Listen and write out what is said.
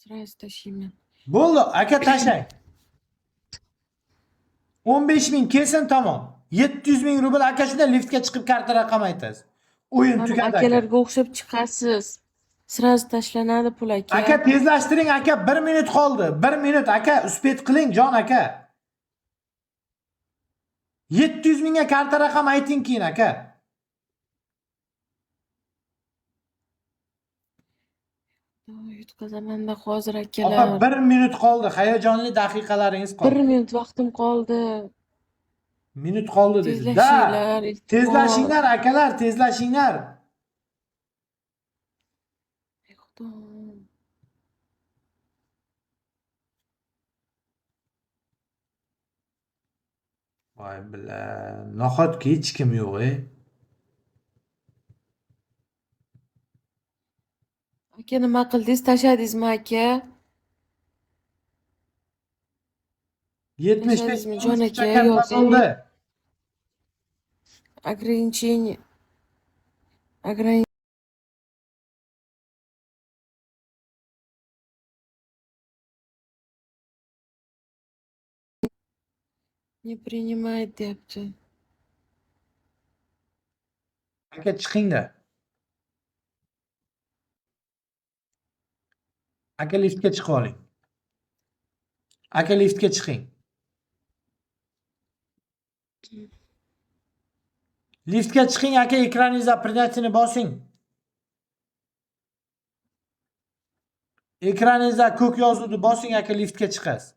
Сразу tashlayman. Bo'ldi, aka tashlang. 15 ming kelsin tamom. 700 ming rubl aka shunda liftga chiqib karta raqam aytasiz. O'yin Mana tugadi aka. akalarga o'xshab chiqasiz. Сразу tashlanadi pul aka. Aka tezlashtiring aka, 1 minut qoldi. 1 minut aka, успеть qiling jon aka. 700 mingga karta raqam ayting keyin aka. Yutqazamanda hozir Opa akalar. 1 minut qoldi. Hayajonli daqiqalaringiz Bir qoldi. minut vaqtim qoldi. Minut qoldi dedi. Da. Tezlashinglar, iltimos. Tezlashinglar akalar, tezlashinglar. Ey Xudo. Voy bila, nahotki hech kim yo'q, ey. Aka nima qildingiz? Tashladingizmi aka? 75 Tashladingizmi jon aka? karta Yozing. bo'ldi. Ограничение. Ограничение. Не принимает deyapti. Aka chiqingda. Aka liftga chiqib oling. Aka liftga chiqing. Liftga chiqing aka, ekraningizda принятini bosing. Ekraningizda ko'k yozuvni bosing aka, liftga chiqasiz.